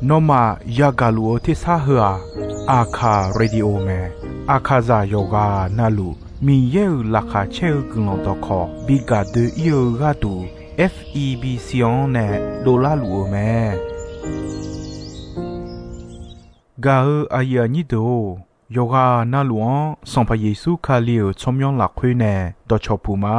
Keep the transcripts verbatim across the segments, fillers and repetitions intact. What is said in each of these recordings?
Nawmaf yagaq luf-eu tersar heu-aq, Aqkaq Radio mae. Aqkaqzaq yawqghaq navluf Miqyaer-euq laqkhaq caer-eu guiqlanq dawqkawq bi gaq doe-ir-eu gharduq, F E B C-anr nae dovlar luf-eu mae. Gaq-eu aqyuif aqnyir deuq-or, yawqghaq navluf-anr Sanqpaq Yeqsur Kali-euq tsawrmyanr lafkhoer nae dawqcawq puq ma.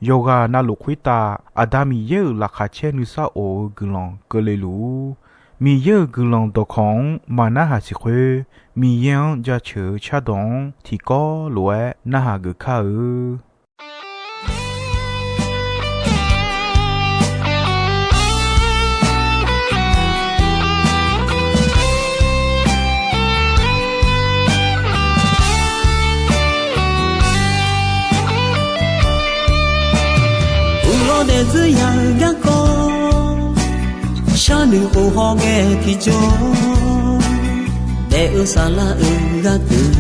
Yawqghaq navluf khoertav Aqda Miqyaer-euq laqkhaq caer nuisar of-eu guiqlanq keuvle luf-ur. Miqyaer-euq guiqlanq dawqkawq-anr maqnarhaq siq khoer, Miqyaer-anr jaceuq-eu cardawq-anr tiqkawv lof-aer narhaq geuf kar-eu. Uqlawr daefzir ya-eu garkawv, sharnoeq of hawghae tiqjawr, daef-eu saflar-euq gharduq,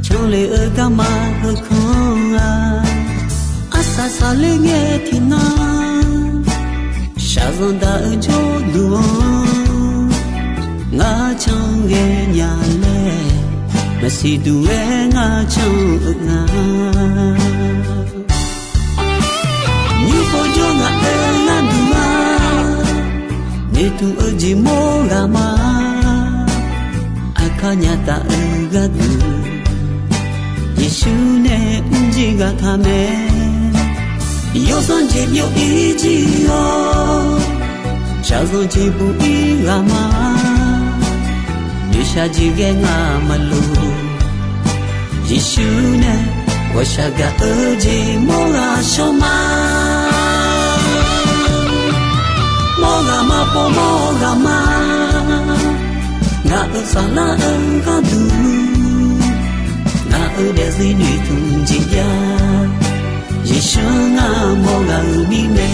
canle-eu garma heukanr-a, arsaq saqler ngae tiqnan, shaqzanq daq-eu jawrduq-anr, ngar canghae nya laer, maqsiq duq-aer ngar can-eu nga. Nymr pov jawr ngaq-euq gharduq-a, noeqtmq-eu jeq mawr ghaq ma. Aqkar nya taf-eu gharduq, Yeqsur nae mrjir ghaq taq mae. Yawsanr jeq byov-ir jir-awr, shaqzanq jeq buq-ir ghaq ma. Noeqshaq jeq ghae ngaq maqloq. Yeqsur nae ghawqshaq gaq-eu jeq mawr ghaq shawr ma. Mawr ghaq ma pov mawr ghaq ma. Ngaq-euq saflar-eu gharduq, ngaq-euq daefzir noeqtmq jeq jav. Yeqsur ngar mawr ghaq-euq mirnae.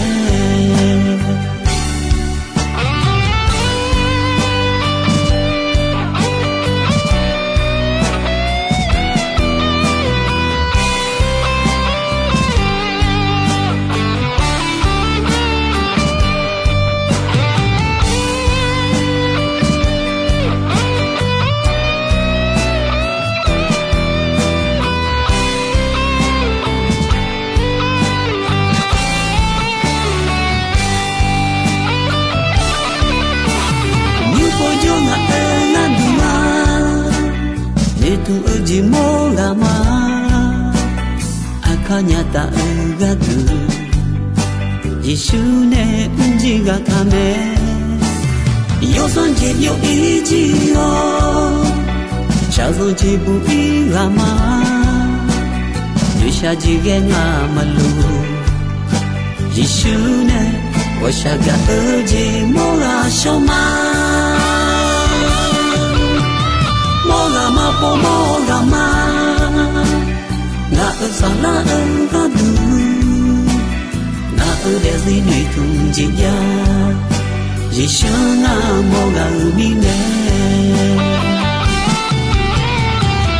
Nymr pov jawr ngaq-euq gharduq-a, noeqtmq-eu jeq mawr ghaq ma. Aqkar nya taf-eu gharduq, Yeqsur nae mrjir ghaq taq mae. Yawsanr jeq byov-ir jir-awr, shaqzanq jeq buq-ir ghaq ma. Noeqshaq jeq ghae ngaq maqloq. Yeqsur nae ghawqshaq gaq-eu jeq mawr ghaq shawr ma. Mawr ghaq ma pov mawr ghaq ma. Ngaq-euq saflar-eu gharduq, ngaq-euq daefzir noeqtmq jeq jav. Yeqsur ngar mawr ghaq-euq mirnae.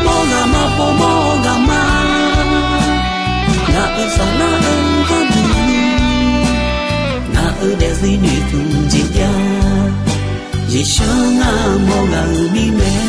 Mawr ghaq ma pov mawr ghaq ma. Ngaq-euq saflar-eu gharduq, ngaq-euq daefzir noeqtmq jeq jav. Yeqsur ngar mawr ghaq-euq mirnae.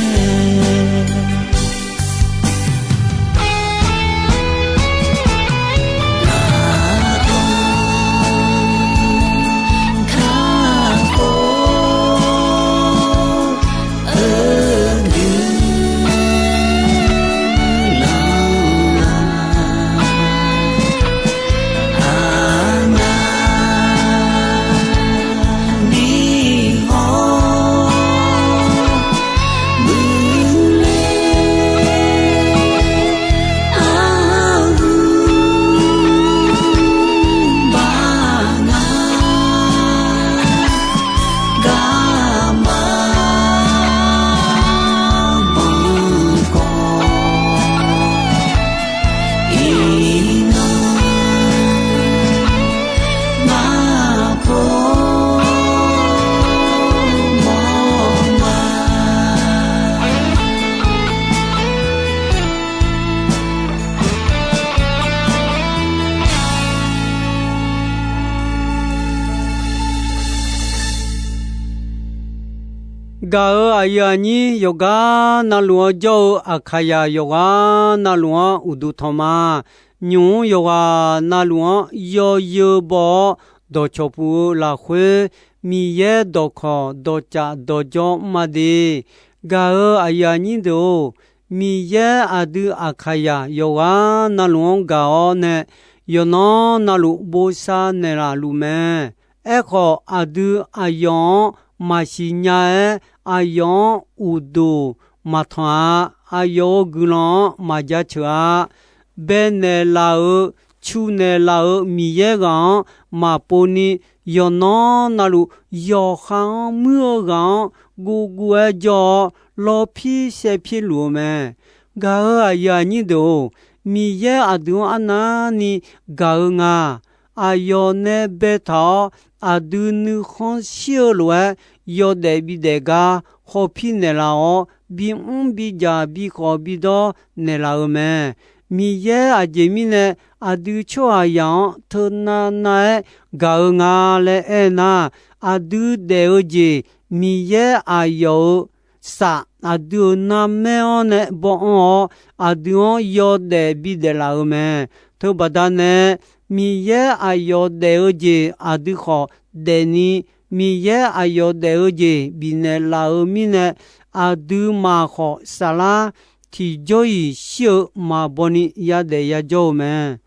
Gaq-euq aqyuif aqnyir yawqgar navluf-anr jawr-eu Aqkaqyaq yawqghaq navluf-anr uqduq tanq ma. Nymq-mr yawqghaq navluf-anr yawzeu baw-awr dawqcawq puq-eu lafkhoer, Miqyaer dawqkawq dawqcaf dawqjawr mr-a de. Gaq-euq aqyuif aqnyir deuq-or, Miqyaer aqdui Aqkaqyaq yawqghaq navluf-anr gaq-awr nae, yawqnan navluf bosav naeqlaf luf mae. Aerkhawf, aqdui aqyawf-anr maqsiq nya-aer, aqyawf-anr uqduq maqtanq-a. Aqyawf-euq guiqlanq-anr maqjaceuq-a. Baenaeq laf-euq, cu naeqlaf-euq Miqyaer ghaq-anr maqpov ni, yawqnan navluf yawqha-anr muir-eu ghaq-anr guvguv-aer jawr-awr, lawrpir saevpir luf-eu mae. Gaq-euq aqyuif aqnyir deuq-or, Miqyaer aqdui-anr arnavni gaq-eu nga. Aqyawf nae baetaq-awr, aqdui nuikhanr shir-eu lof-aer, yawdaef bidaef gar hawpir naeqlaf-awr, bimr bidzaq bikhawf bidawr naeqlaf-eu mae. Miqyaer aqjeq mirnae aqdui tsawrhaqzaq-anr teunav nav-aer gaq-eu nga laer aernar, aqdui daef-eu jeq Miqyaer aqyawf-euq saf aqdui-euq narmaer-anr nae bawanr-awr, aqdui-anr yawdaef bidaef laf-eu mae. Teubaqda nae, Miqyaer aqyawf daef-eu jeq aqdui khawf daefni, Miqyaer aqyawf daef-eu jeq bifnaeq laf-eu mirnae, aqduimaf khawf saflar tiqjawr-iq shir-eu maqbaw ni yadaef yajawr-eu mae.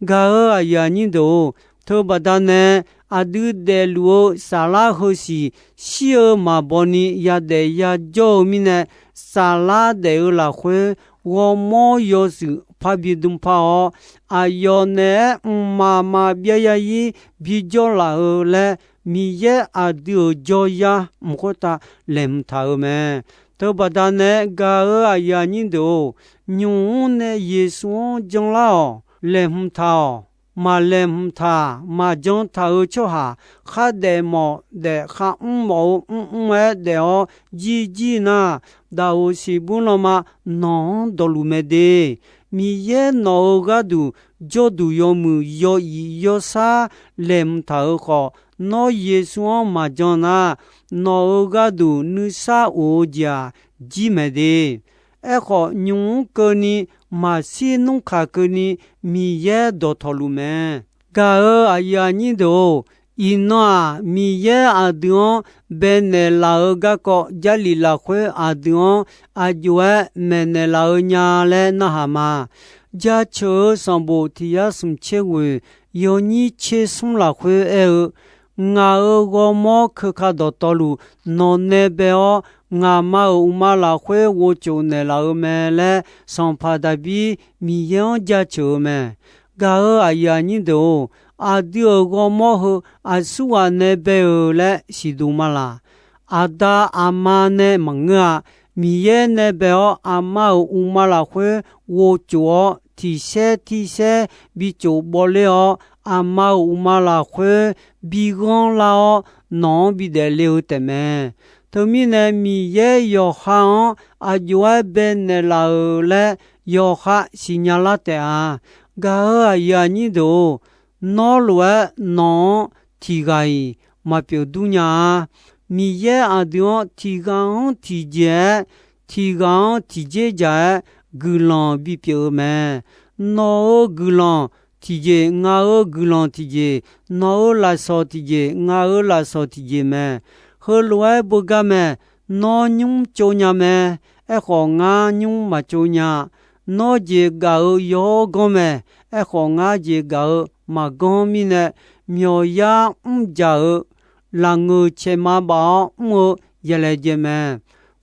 Gaq-euq aqyuif aqnyir deuq-or, teubaqda nae aqdui daefluf-eu saflar heusiq shir-eu maqbaw ni yadaef yajawr-eu mirnae, saflar daef-eu lafkhoer ghawrmawr yawshuif parbi dm par-awr, aqyawf naeq-aer mqmaq maqbyav zarzir bijawr laf-eu laer, Miqyaer aqdui-euq jawryar mq khoertav laeqhmq taq-euq mae. Teubaqda nae gaq-euq aqyuif aqnyir deuq-or, nymq-mr nae Yeqsur-anr janlar-awq. Laeqhmq taq-awq. Maq laeqhmq taq, maq jan taq-eu tsawrhaq, khardaef mawf daef, kharmr mawf-eu mrmr-aer daef-awr jirjir nar, daqoq siqbur lanma nawq-anr dawqluf mae de. Miqyaer nawq-euq gharduq jawrduq yawmuiq yaw iq yawsar laeqhmq taq-euq khawf, nawr Yeqsur-anr maqjan nar, nawq-euq gharduq nuisar of-eu jeq-aq jir maeq de. Aerkhawf, nymq-mr keuvni, maqshir nmr kaq keuvni, Miqyaer dawqtawvluf mae. Gaq-euq aqyuif aqnyir deuq-or, iqnan-aq, Miqyaer aqdui-anr baenaeq laf-eu garkawv Jarlif lafkhoer aqdui-anr aq jov-aer maeqnaeq laf-eu nya laer narhaq ma. Jaceuq-eu sanqbof tiq yar smq tser ghoeq yawnyir tser smr lafkhoer aer-eu, Ngaq-euq ghawrmawr keuka dawqtawvluf nawq nae bae-awr, ngaqma-euq uqma lafkhoer ghovcof naeqlaf-eu mae laer, sanqpaq Daqbir Miqyaer-anr jaceuq-eu mae. Gaq-euq aqyuif aqnyir deuq-or, aqdui-euq ghawrmawr heu aqsurghaq nae bae-euq laer siqduq ma laq. Aqda aqma nae maqngeur-a. Miqyaer nae bae-awr, aqma-euq uqma lafkhoer ghovcof-awr, tiq saer tir saer bi cof bawler-awr, aqma-euq uqma lafkhoer bi ghanr lar-awr, nawq-anr bi daefle-eu taefmae. Teumirnae, Miqyaer yawqha-anr aq jov-aer baenaeq laf-euq laer yawqha siqnya lar taef-a. Gaq-euq aqyuif aqnyir deuq-or, nawr lof-aer nawq-anr tiq ghaq-iq maqpyeuf dur nya-a. Miqyaer aqdui-anr tiq ghaq-anr tiqjeq-aer, tiq ghaq-anr tiqjeq dzaq-aer guiqlanq bipyeuf-eu mae. Nawq-euq guiqlanq tiqjeq, ngaq-euq guiqlanq tiqjeq, nawq-euq lafsawq tiqjeq, ngaq-euq lafsawq tiqjeq mae. Heulof-aer beugar mae. Nawr nymr tsov nya mae, aerkhawf ngar nymr maqtsov nya. Nawr jeq gaq-eu yawr ganr mae, aerkhawf ngar jeq gaq-eu maqganr mirnae, myawqyar mrjaq-eu lafngeuq caeqma baf-awr mr-eu yalaejae mae.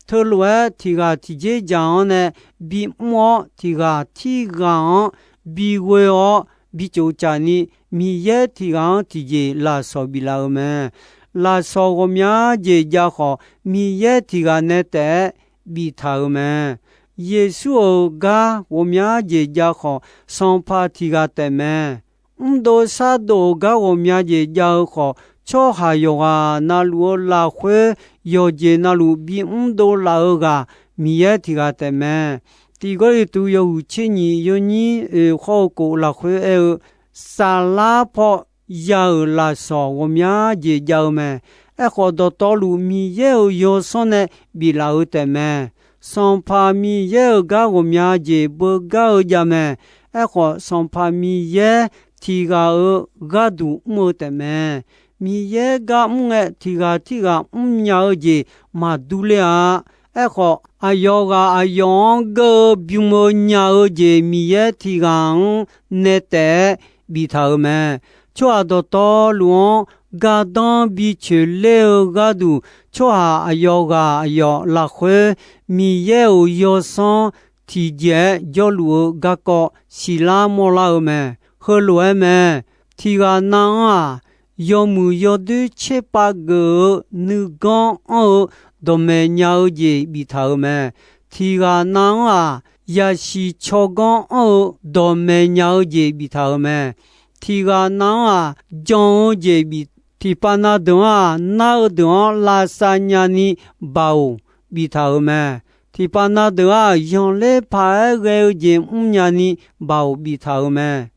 Teulof-aer tiq ghaq tiqjeq dzaq-anr nae bimr-awr, tiq ghaq tirghaq-anr bighoe-awr bicov tsaf ni, Miqyaer tiq ghaq-anr tiqjeq lafsawq biflaf-eu mae. Lafsawq ghawqmya jeq jav khawf, Miqyaer tiq ghaq nae taef-aer biftaq-euq mae. Yeqsur-euq gar ghawqmya jeq jav khawf, sanqpaq tiq ghaq taef mae. Mrdov sardov-euq gar ghawqmya jeq jav-eu khawf, tsawrhaq yawqghaq navluf-eu lafkhoer yawqjeq navluf bimr dovlaf-eu ghaq Miqyaer tiq ghaq taef mae. Tiq Gawrliqtu yawhuiq tser nyiq yawnyir oeq khawr-eu kof lafkhoer aer-eu, saflar paw ya-euq lafsawq ghawqmya jeq jav-eu mae. Aerkhawf, dawqtawvluf Miqyaer-euq yawsanr nae biflaf-eu taefmae. Sanqpaq Miqyaer-euq gar ghawqmya jeq beugar-eu javmae. Aerkhawf, Sanqpaq Miqyaer tiq ghaq-euq gharduq mr-eu taefmae. Miqyaer gar mr ngae, tiq ghaq tirghaq mrnya-eu jeq maqdur ler-a. Aerkhawf, aqyawf ghaq aqyawf-anr geur-eu bym-eu nya-eu jeq Miqyaer tiq ghaq-anr nae taef-aer biftaq-euq mae. Tsawrhaq dawqtawvluf-anr gardanr bicoeq ler-eu gharduq, tsawrhaq aqyawf ghaq aqyawf lafkhoer Miqyaer-euq yawsanr tiqjeq-aer jawrluf-eu garkawv siqlar mawrlar-eu mae. Heulof-aer mae. Tiq ghaq nav-anr-aq, yawmuiq yawdoer tserpav geuf-eu nuiganr anr-eu dawqmaeq nya-eu jeq biftaq-euq mae. Tiq ghaq nav-anr-aq, yasiq tsawrganr anr-eu dawqmaeq nya-eu jeq biftaq-euq mae. Tiq ghaq nav-anr-aq, jan-eu jeq bif, tiqpav na deuq-anr-aq, nar-eu deuq-anr lavsav nyani baoq biftaq-euq mae. Tiqpav na deuq-aq, zanqler paq-aer ghae-eu jeq mrnya ni baoq biftaq-euq mae.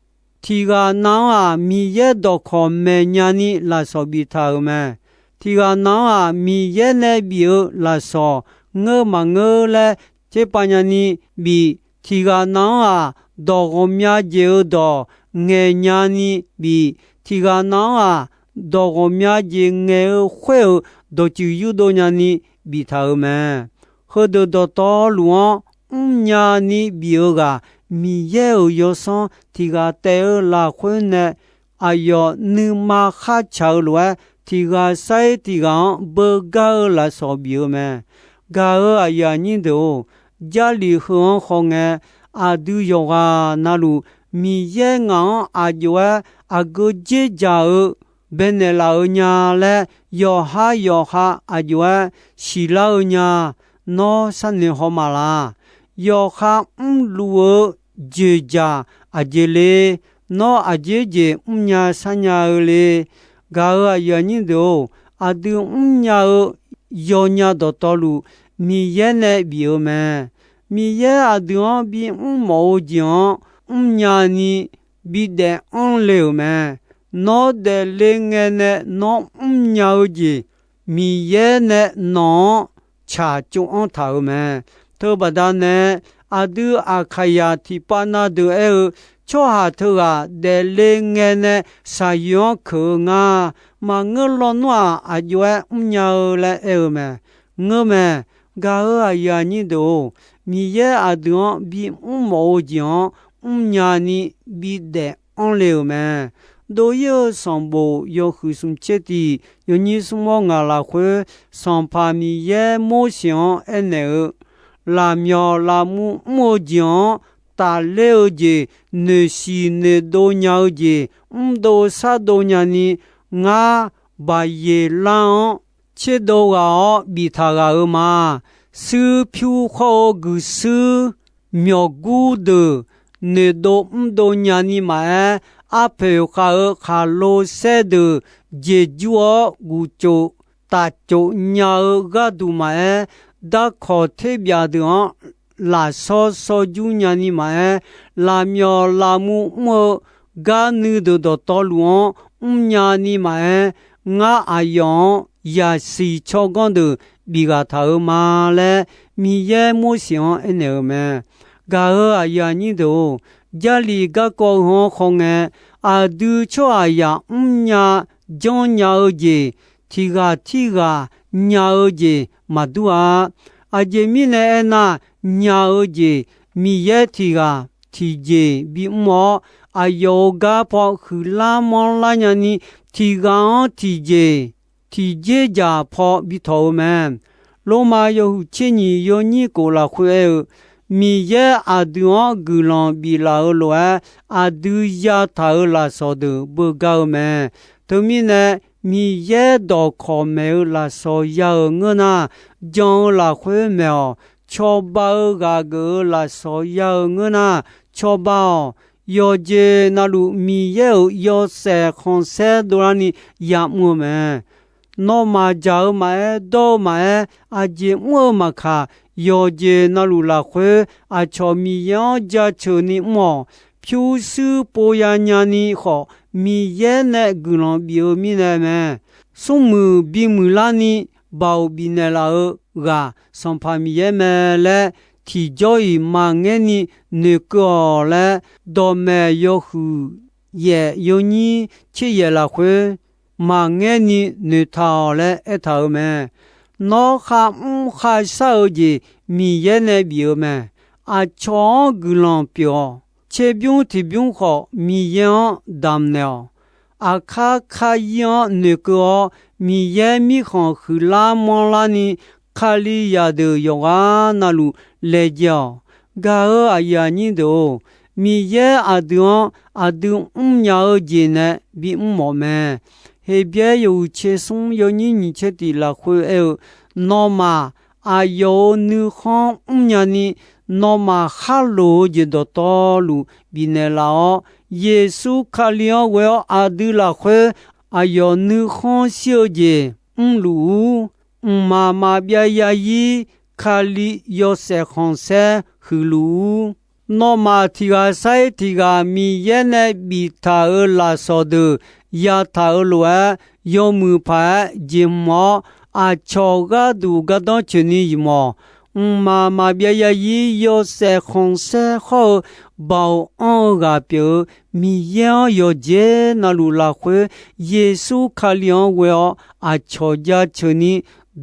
Tiq ghaq nav-anr-aq, Miqyaer dawqkawq maeqnya ni lafsawq biftaq-euq mae. Tiq ghaq nav-anr-aq, Miqyaer nae bif-eu lafsawq ngeur maqngeur laer tserpav nyani bif. Tiq ghaq nav-anr-aq, dawq ghawqmya jeq-eu dawq ngaeqnya ni bif. Tiq ghaq nav-anr-aq, dawq ghawqmya jeq ngaeq-eu khoer-euq dawqtsuif yurdov nyani biftaq-euq mae. Heudeuq dawqtawvluf-anr mrnya ni bif-eu ghaq, Miqyaer-euq yawsanr tiq ghaq taef-eu lafkhoer nae aqyawf nuima kharcaq-eu lof-aer, tiq ghaq sar-ir tiq ghaq-anr beugar-eu lafsawq bif-eu mae. Gaq-euq aqyuif aqnyir deuq-or, Jarlif heu-anr khawngae, aqdui yawqghaq navluf Miqyaer ngaq-anr aq jov-aer aqgeu dzerdzaq-eu baenaeq laf-eu nya laer, yawqha yawqha aq jov-aer siqlar-eu nya. Nawr sharnoeq haw maqlaq? Yawqha mrluf-eu dzoeqdzaq aqjeq le? Nawr aqjeq jeq mrnya sharnya-eu le? Gaq-euq aqyuif aqnyir deuq-or, aqdui mrnya-eu yawnya dawqtawvluf Miqyaer nae bif-eu mae. Miqyaer aqdui-anr bimr mawf-eu jeq-anr mrnya ni bidaef anr le-euq mae. Nawr daefle ngae nae nawr mrnya-eu jeq, Miqyaer nae nawq-anr tsaqtsov anr taq-euq mae. Teubaqda nae, aqdui Aqkaqyaq tiqpav na deuq aer-eu, tsawrhaq teughaq daefle ngae nae shaqyoeq-anr keuq-eu nga. Maqngeur lawnmr-aq, aq jov-aer mrnya-eu laer aer-eu mae. Ngeur mae. Gaq-euq aqyuif aqnyir deuq-or, Miqyaer aqdui-anr bimr mawf-eu jeq-anr mrnya ni bidaef anr le-euq mae. Dov-ir-eu sanqbof yawhuiq smq tser tiq yawnyir smr mawr ngaq lafkhoer, Sanqpaq Miqyaer Morseq-anr aernaeq-eu, lafmyawf lafmuv mr-eu jeq-anr tafler-eu jeq noeqsiq noeqdov nya-eu jeq mrdov shardov nyani, ngar Baqyeqlar-anr tserdov ghaq-awr biftaq ghaq-euq ma. Shuir pyur khawr-eu guiqshuir myawqgur deuq noeqdov mrdov nyani maqaer, arpoeq khav-eu khaqlo saer deuq jeqjur-awr guftsof tafcof nya-eu gharduq maqaer, darkawq terbyaf deuq-anr lafshawr shawrjur nyani maqaer, lafmyawf lafmuv mr-eu gar nuideuq dawqtawvluf-anr mrnya ni maqaer, ngar aqyawf-anr yaqsiq tsawrganr deuq bif ghaq taq-euq ma laer, Miqyaer Morseq-anr aernaeq-euq mae. Gaq-euq aqyuif aqnyir deuq-or, Jarlif garkawv heu-anr khawngae, aqdui tsawrhaqzaq mrnya janrnya-eu jeq, tiq ghaq tirghaq nya-eu jeq maqdur-a. Aqjeq mirnae aernar, nya-eu jeq Miqyaer tiq ghaq tiqjeq bimr-awr, aqyawf-euq gar paw huiqlar manrlar nyani, tiq ghaq-anr tiqjeq tiqjeq dzaq paw bitawq-eu mae. Lormav yawhuiq tser nyiq yawnyir kof lafkhoer aer-eu, Miqyaer aqdui-anr guiqlanq biflaf-eu lof-aer, aqdui yataq-euq lafsawq deuq beugar-eu mae. Teumirnae, Miqyaer dawqkawq maeq-eu lafsawq ya-euq ngeur nar, jan-eu lafkhoer maeq-awq. Cawba-eu ghaq geuf-eu lafsawq ya-euq ngeur nar, cawba-awq. Yawqjeq navluf Miqyaer-euq yawshaef khanqsaer dovlarni ya'mr-eu mae. Nawmaf dzaq-eu maqaer, dawr-eu maqaer, aqjeq mr-eu maqkaq, yawqjeq navluf lafkhoer aqcawq Miqyaer-anr jaceuq ni mr-awq. Pyurshuir pov ya nyani khawf, Miqyaer nae guiqlanq bif-eu mirnae mae. Smrmuiq bimuiq larni baoq bifnaeq laf-eu ghaq Sanqpaq Miqyaer mae laer tiqjawr-iq maqngaer ni noeqkeuv-awq laer, dawqmaeq yawhuiq yaef yawnyir tser yaef lafkhoer maqngaer ni noeqtaq-awq laer aertaq-euq mae. Nawr kharmr kharshar-eu jeq Miqyaer nae bif-eu mae. Aqcawq-anr guiqlanq pyeuf-awq. Tserbymr tiqbymr khawf Miqyaer-anr damqnaeq-awq. Aqkar karyir-anr noeqkeuv-awr, Miqyaer mirkhanq huiqlar manrlarni, Kalizaq deuq yawqghaq navluf laejae-awq. Gaq-euq aqyuif aqnyir deuq-or, Miqyaer aqdui-anr aqdui mrnya-eu jeq nae bimr mawf mae. Heqbyaer yawhuiq tser smr yawnyir nyiq tser tiq lafkhoer aer-eu, nawmaf aqyawf-euq nuikhanr mrnya ni, nawmaf kharloq-eu jeq dawqtawvluf bifnaeq laf-awr, Yeqsur Kali-anr ghoe-awr aqdui lafkhoer aqyawf nuikhanr shir-eu jeq mrluf-ur. Mqmaq maqbyav yarzir Kali yawshaef khanqsaer huiqluf-ur. Nawmaf tiq ghaq sar-ir tiq ghaq Miqyaer nae biftaq-euq lafsawq deuq yataq-euq lof-aer, yawmuiq paq-aer jeqhmq-awr, aqcawq gharduq gardanr coeqni ymq-awq. Mqmaq maqbyav yarzir yawshaef khanqsaer hawr-eu baoq anr-eu ghaq pyeuf-eu Miqyaer-anr yawqjeq navluf lafkhoer Yeqsur Kali-anr ghoe-awr aqcawq jaceuq ni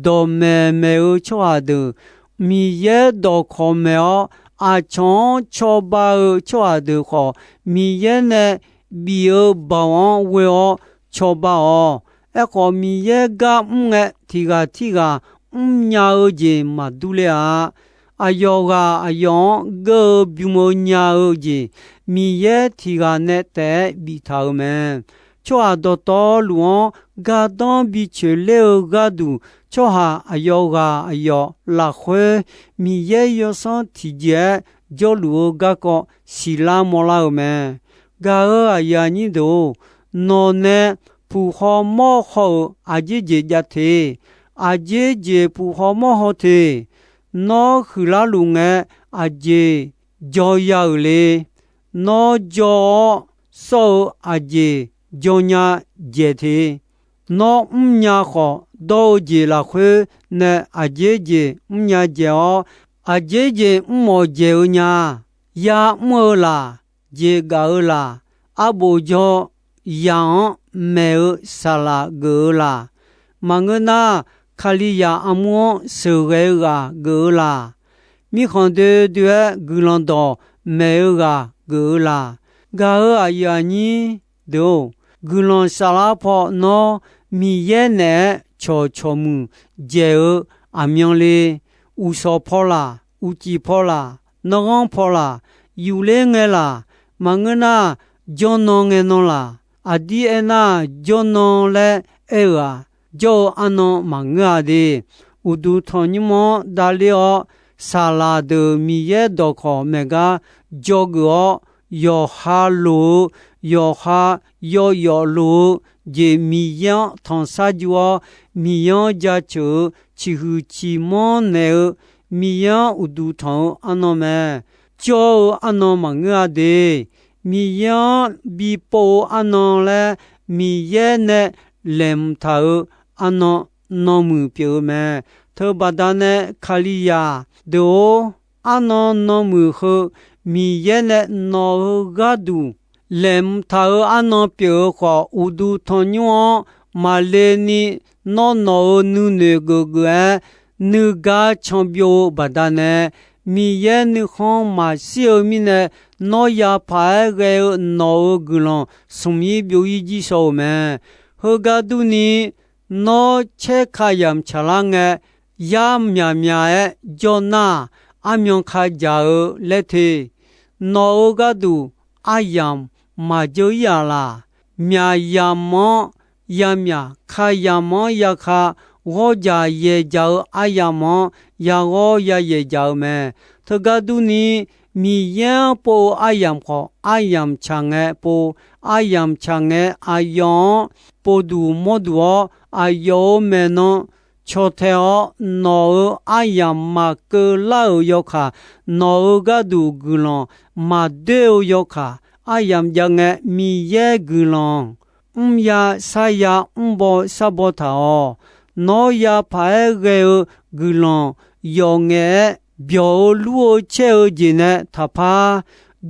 dawqmaeq maeq-eu tsawrhaq deuq, Miqyaer dawqkawq maeq-awr aqcawq-anr cawba-eu tsawrhaq deuq khawf, Miqyaer nae bif-eu baoq-anr ghoe-awr cawba-awq. Aerkhawf, Miqyaer gar mr ngae, tiq ghaq tirghaq mrnya-eu jeq maqdur ler-a. Aqyawf ghaq aqyawf-anr geur-eu bym-eu nya-eu jeq, Miqyaer tiq ghaq nae taef-aer biftaq-euq mae. Tsawrhaq dawqtawvluf-anr gardanr bicoeq ler-eu gharduq, tsawrhaq aqyawf ghaq aqyawf lafkhoer Miqyaer yawsanr tiqjeq-aer jawrluf-eu garkawv siqlar mawrlar-euq mae. Gaq-euq aqyuif aqnyir deuq-or, nawq nae puq haw mawr haw-euq aqjeq jeq jav te. Aqjeq jeq puq haw mawr haw te. Nawr huiqlar luf ngae, aqjeq jaw ya-euq le. Nawr jaw-awr sawr-eu aqjeq jawnya dzaeq te. Nawr mrnya khawf, dawr-eu jeq lafkhoer nae aqjeq jeq mrnya dzaeq-awr, aqjeq jeq mrmawf dzaeq-eu nya. Ya'mr-eu laq, jeqgaf-eu laq, arbof jaw yaq-anr maeq-eu saqlaq geuf-eu laq, maqngeur nar, Kalizaq armur-anr sheuqghae-eu ghaq geuf-eu laq, mirkhanq doe doe-aer guiqlanq dawq maeq-eu ghaq geuf-eu laq. Gaq-euq aqyuif aqnyir deuq-or, guiqlanq saflar paw nawr Miqyaer naeq-aer cawqcawq muiq dzaeq-eu aqmyanle, uqshawq paw laq, uqcif paw laq, nanrghanr paw laq, yufler ngae laq, maqngeur nar, jawrnan ngae nan laq, aqdir aernar, jawrnan laer aer-euq-aq, jawr-eu arnan maqngeur-a de. Uqduq tanqnymr-anr davler-awr, saqlaq deuq Miqyaer dawqkawq maeq gar dzawgeuf-awr, yawqha loq-eu, yawqha yawyawf loq-eu jeq Miqyaer-anr tanqsar jur-awr, Miqyaer-anr jaceuq-eu ciqhuiq ciqmanr naeq-eu, Miqyaer-anr uqduq tanq-eu arnan mae. Jawr-eu arnan maqngeur-a de. Miqyaer-anr bipov-eu arnan laer Miqyaer nae laeqhmq taq-euq arnan nanmuiq pyeuf-eu mae. Teubaqda nae Kalizaq deuq-or, arnan nanmuiq heu Miqyaer nae nawq-euq gharduq laeqhmq taq-euq arnan pyeuf-eu khawf, uqduq tanqnymr-anr maqle ni nawr nawq-euq nuinoeq geufgeuf-aer nuigar canbyov-eu baqdanae, Miqyaer nuikhanr maqshir-eu mirnae, nawr yapaq-aer ghae-eu nawq-euq guiqlanq smq-ir byov-ir jir shaw-euq mae. Heugar durni, nawr caer ka yamq tsaqlar ngae, yar myaqmyaq-aer jawr nar, armyan ka jaq-eu laer te. Nawq-euq gharduq aryamq maqjeur-ir-aq laq? Myaqyamq-anr yamyaq, ka yamq-anr yaka, ghawrjaq yaeqjaq-eu aryamq-anr yaghawr yayaeq jaq-eu mae. Teugar durni, Miqyaer-anr pov-eu aryamq khawf, aryamq tsaq ngae pov, aryamq tsaq ngae aqyawf-anr povduq mawrduq-awr, aqyawf-euq maeqnan caw tae-awr, nawq-euq aryamq maqkeuv lar-euq yawkaq, nawq-euq gharduq guiqlanq maqdoer-eu yawkaq, aryamq jav ngae, Miqyaer guiqlanq mrya sarya mrbaw sarbaw taq-awq. Nawr yapaq-aer ghae-eu guiqlanq yawf ngaef-aer, byawq-eu lur-eu caer-eu jeq nae taqpar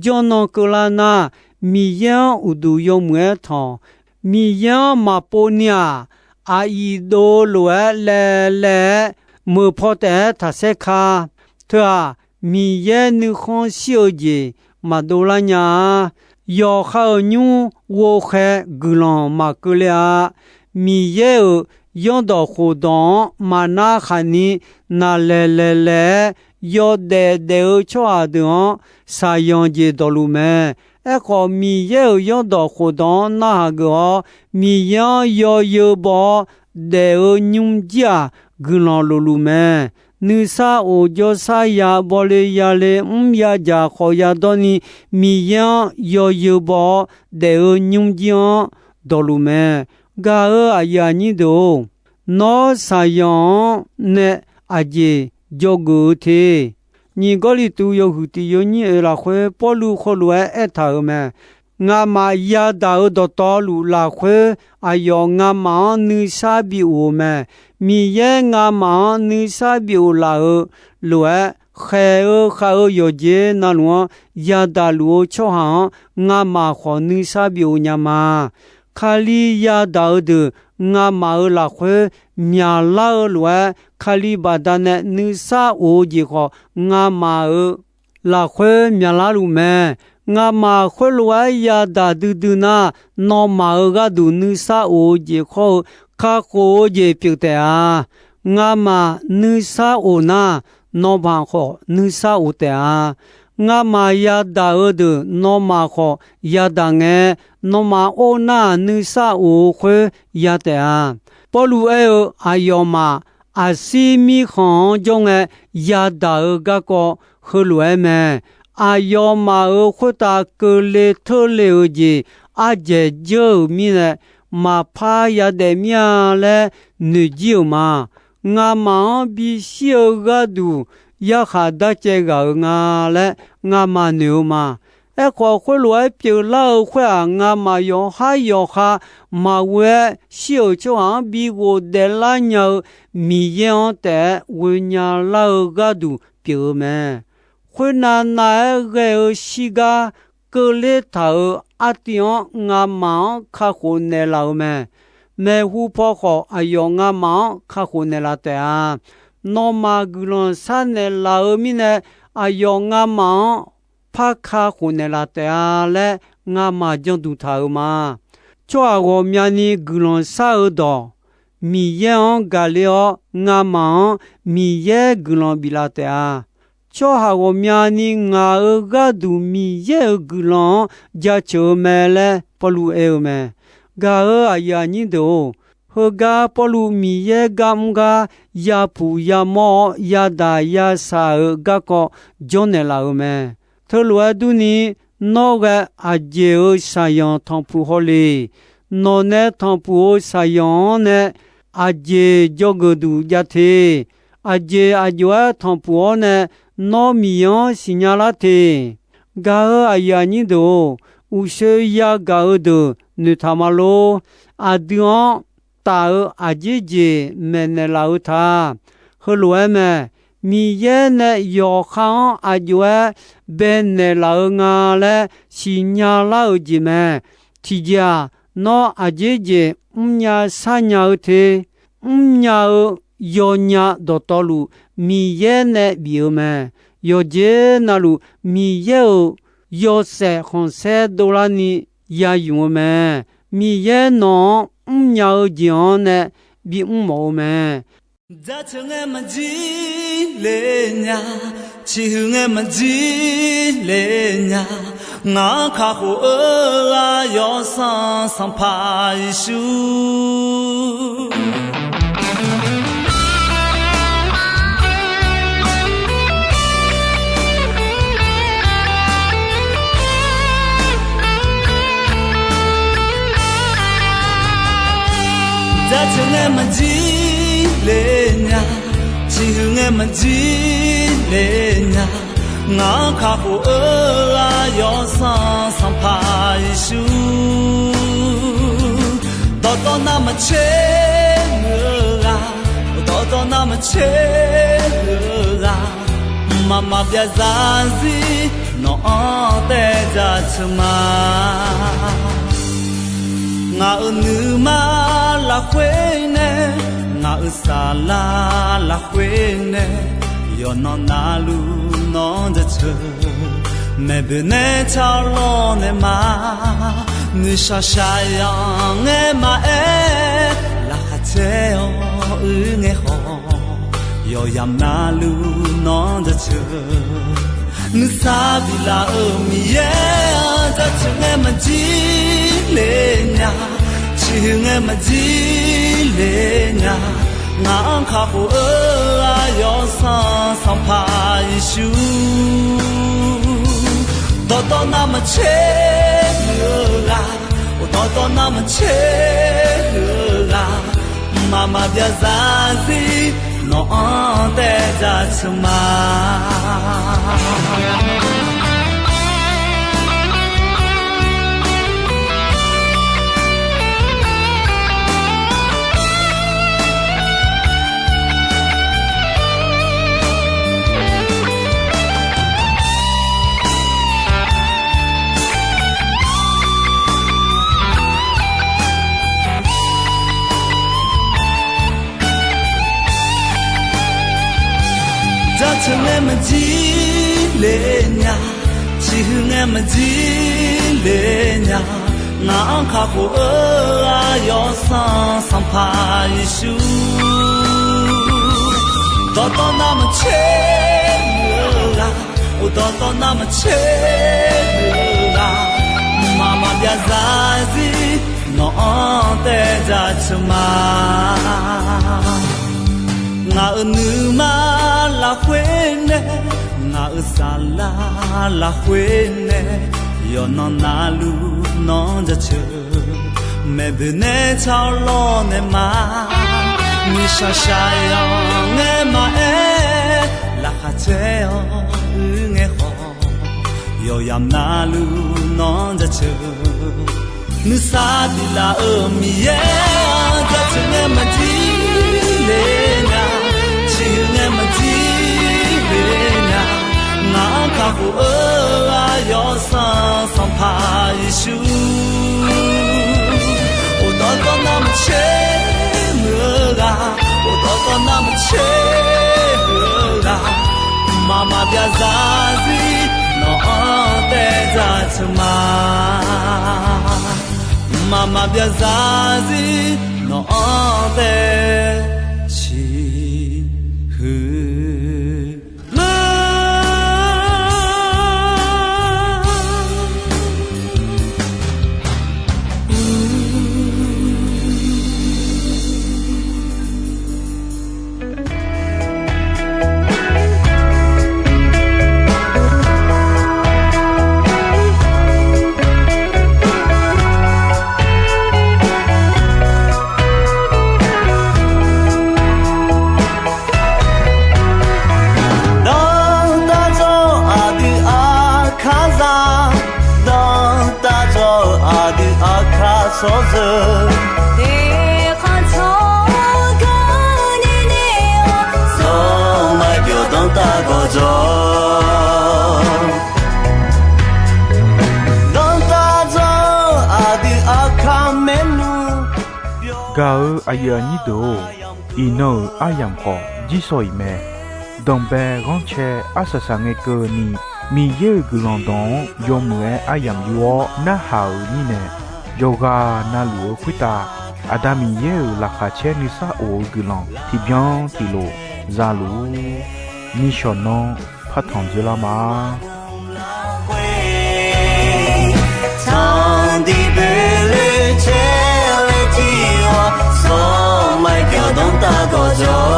jawrnan keuvlar nar, Miqyaer-anr uqduq yawmuiq-aer tanq. Miqyaer-anr maqpov ni-aq, aqyuif dov-eu lof-aer laev laev-aer, meuq paw taef-aer taqsaer ka. Teu-aq, Miqyaer nuikhanr shir-eu jeq maqdov lar nya-a. Yawqha-euq nymr ghovkhae guiqlanq maqkeuv le-a. Miqyaer-euq zanrdawq khofdawq-anr maqnar khaqni naqlaeq laeq laeq-aer yawdaef daef-eu tsawrhaq deuq-anr shaqyanq jeq dawqluf mae. Aerkhawf, Miqyaer-euq zanrdawq khofdawq-anr narhaq geuf-awr, Miqyaer-anr yawzeu baw-awr daef-eu nymrjir-aq, guiqlanq lofluf mae. Nuisar of jawrsar ya bawle yale mr yadzaq khawf yadawr ni, Miqyaer-anr yawzeu baw-awr daef-eu nymrjir-anr dawqluf mae. Gaq-eu aqyuif aqnyir deuq-or, nawr shaqyanq-anr nae aqjeq dzawgeuf-eu te. Nyiq Gawrliqtu yawhuiq tiq yawnyir oeq lafkhoer Pawrluv heulof-aer aertaq-euq mae. Ngamaf yadaq-eu dawqtawvluf lafkhoer aqyawf ngamaf-anr nuisar bi of-eu mae. Miqyaer ngamaf-anr nuisar bi of laf-eu lof-aer, khaeq-eu khav-eu yawqjeq navluf-anr yadaq luf-eu tsawrhaq-anr ngamaf khawf nuisar bi of nya ma. Kali yadaq-eu deuq ngamaf-euq lafkhoer myaqlar-eu lof-aer, Kali baqdanae nuisar of-eu jeq khawf ngamaf-euq lafkhoer myaqlar luf mae. Ngamaf khoerlof-aer yadaq duidui nar, nawmaf-euq gharduq nuisar of-eu jeq khawr-eu kakhof-eu jeq pyeuf taef-a. Ngamaf nuisar of nar, nawmaf khawf nuisar of taef-a. Ngamaf yadaq-eu deuq nawmaf khawf yadaq ngae, nawmaf or nar nuisar of-eu khoer ya taef-a. Pawrluv aer-eu, aqyawfmaf aqsir mirkhanq-anr jawr ngae yadaq-eu garkawv heulof-aer mae. Aqyawfmaf-euq khoertav keuvle teurle-euq jeq ardzaeq dzeur-euq mirnae, maqpar yadaef mir-a laer noeqjir-euq ma. Ngamaf-anr bishir-eu gharduq yarkhaq darcaev ghaq-euq nga laer ngamaf noeq-eu ma. Aerkhawf, khoerlof-aer pyeuflar-eu khoer-aq, ngamaf yawqhar yawqha maqghoe-aer shir-euq tsawrhaq-anr bi ghofdaef lar nya-eu Miqyaer-anr taef-aer ghoenya lar-eu gharduq pyeuf-eu mae. Khoernav nav-aer ghae-eu shirgar keuvler taq-euq artiv-anr ngamaf-anr kakhof naeqlaf-euq mae. Maeqhu paw khawf aqyawf ngamaf-anr kakhof naeqlaf taef-a. Nawmaf guiqlanq sharnaeq laf-eu mirnae, aqyawf ngamaf-anr par kakhof naeqlaf taef-a laer ngamaf janduq taq-euq ma. Tsawrhaq ghawqmyani guiqlanq shar-eu dawq, Miqyaer-anr gaqler-awr ngamaf-anr Miqyaer guiqlanq biflaf taef-a. Tsawrhaq ghawqmyani ngaq-euq gharduq Miqyaer-euq guiqlanq-anr jaceuq-eu mae laer Pawrluv aer-eu mae. Gaq-euq aqyuif aqnyir deuq-or, heugar Pawrluv Miqyaer gar mr gar yapuq yamawr-awr yadaq yashaq-euq garkawv jawrnaeq laf-euq mae. Teulof-aer durni, nawr ghae aqjeq-euq shaqzanq tanqpuq haw le. Nawq nae tanqpuq-euq shaqzanq-anr nae aqjeq dzawgeuf duq jav te. Aqjeq aqjox-aer tanqpuq-awr nae nawr Miqyaer-anr siqnya lar te. Gaq-euq aqyuif aqnyir deuq-or, uqshoe yagaq-eu deuq noeqtaq ma lor. Aqdui-anr taf-eu aqjeq jeq maeqnaeq laf-eu ta. Heulof-aer mae. Miqyaer nae yawqha-anr aqjox-aer baenaeq laf-eu nga laer siqnya lar-eu jeq mae. Tiqjeq-aq, nawr aqjeq jeq mrnya sharnya-eu te. Mrnya-eu yawnya dawqtawvluf Miqyaer nae bif-eu mae. Yawqjeq navluf Miqyaer-euq yawshaef khanqsaer dovlarni ya ymq-eu mae. Miqyaer nawq-anr mrnya-eu jeq-anr nae bimr mawf-eu mae. Jaceuq ngae maqjir le nya, ciqhuiq ngae maqjir le nya, ngaq-anr kakhof-eu ghaq Yawsanr Sanqpaq Yeqsur. Jaceuq ngae maqjir le nya, ciqhuiq ngae maqjir le nya, Ngaq-anr kakhof-eu aqyawf-euq Sanqpaq Yeqsur, dawqtawv navmaqtser muiq-eu ghaq, dawqtawv navmaqtser muiq-eu ghaq, mqmaq maqbyav zarzir nawq-anr taev jaceuq ma. Ngaq-euq nuima lafkhoer nae, ngaq-euq saflar lafkhoer nae, yawqnan navluf nawr jaceuq. Maeqboeq nae tsawrlawr nae ma, nuishaq shaqyanq ngae maqaer, laqkhaq caer-awr uir ngae khawf, yawqyamq navluf nawr jaceuq. Nuisar biflaf-euq Miqyaer-anr jaceuq ngae maqjir le nya, ciqhuiq ngae maqjir le nya. Ngaq-anr kakhof-eu aqyawf-euq Sanqpaq Yeqsur, dawqtawv navmaqtser muiq-eu ghaq, dawqtawv navmaqtser muiq-eu ghaq, mqmaq maqbyav zarzir nawq-anr taev jaceuq ma. Jaceuq ngae maqjir le nya, ciqhuiq ngae maqjir le nya. Ngaq-anr kakhof-eu aqyawf-euq Sanqpaq Yeqsur, dawqtawv navmaqtser muiq-eu ghaq, dawqtawv navmaqtser muiq-eu ghaq, mqmaq maqbyav zarzir nawq-anr taev jaceuq ma. Ngaq-euq nuima lafkhoer nae, ngaq-euq saflar lafkhoer nae, yawqnan navluf nawr jaceuq. Maeqboeq nae tsawrlawr nae ma, nuishaq shaqyanq ngae maqaer, laqkhaq caer-awr uir ngae khawf, yawqyamq navluf nawr jaceuq. Nuisar biflaf-euq Miqyaer-anr jaceuq ngae maqjir le nya, ciqhuiq ngae maqjir le nya. Ngaq-anr kakhof-eu aqyawf-euq Sanqpaq Yeqsur, dawqtawv navmaqtser muiq-eu ghaq, dawqtawv navmaqtser muiq-eu ghaq, mqmaq maqbyav zarzir nawq-anr taev jaceuq ma. Mqmaq maqbyav zarzir nawq-anr taev ciqhuiq ma. Danrtav jawr-eu aqdui aqkar za, danrtav jawr-eu aqdui aqkar shawr zeu. Teqkhanq tsawrganr nir nae-awr, zawr maqbyawq danrtav gawqjawq. Danrtav jawr-eu aqdui aqkar maernmr. Gaq-eu aqyuif aqnyir deuq-or, iqnan-euq aryamq khawf jirsawq iq mae. Danqbae ghanrcae arsaq saq ngae keuvni, Miqyaer-euq guiqlanq dawq-anr yawmuiq-aer aryamq yur-awr narhaq-euq mirnae, yawqghaq navluf-eu khoertav Aqda Miqyaer-euq laqkhaq caer nuisar of-eu guiqlanq tiqbyan tiqlof za luf-ur. Nishawq nanr partanq dzoerlar ma. Tanqdiq boeqle caer-eu tiq ghaq, sawq maqbyawq danrtav gawqjawq.